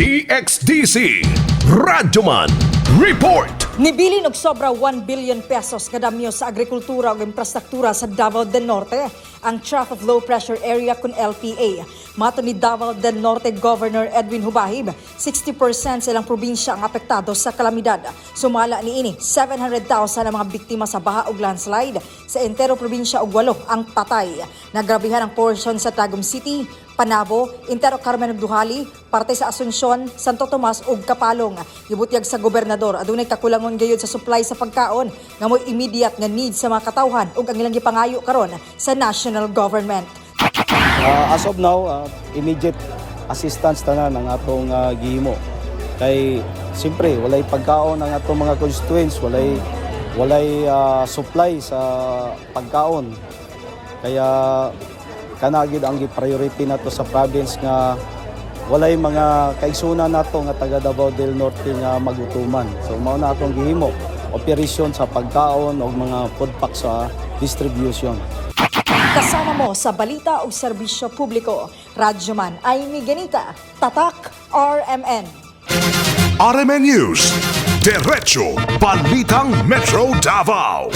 DXDC Radyoman Report. Nibilin og sobra 1 billion pesos nga damyo sa agrikultura ug infrastruktura sa Davao del Norte ang Trough of Low Pressure Area kun LPA. Matod ni Davao del Norte Governor Edwin Hubahib, 60% sa ilang probinsya ang apektado sa kalamidad. Sumala niini, 700,000 ang mga biktima sa baha ug landslide sa entero probinsya ug walo ang patay. Nagrabihan ang portion sa Tagum City, Panabo, Entero Carmen ug Dujali, parte sa Asuncion, Santo Tomas ug Kapalong. Gibutyag sa gobernador, adunay kakulangon gayud sa supply sa pagkaon nga mo'y immediate nga need sa mga katawhan ug ang ilang gipangayo karon sa national government. As of now, immediate assistance tanan ang atong gihimo. Kay siyempre walay pagkaon ang atong mga constituents, walay walay supply sa pagkaon. Kaya kana gyud ang gi-priority nato sa province nga walay mga kaigsunan nato nga taga Davao del Norte nga magutuman. So mao na atong gihimo operation sa pagkaon og mga food pack sa distribution. Kasama mo sa balita ug serbisyo publiko. Radyoman Amy Ganita, Tatak RMN. RMN News. Diretso Balitang Metro Davao.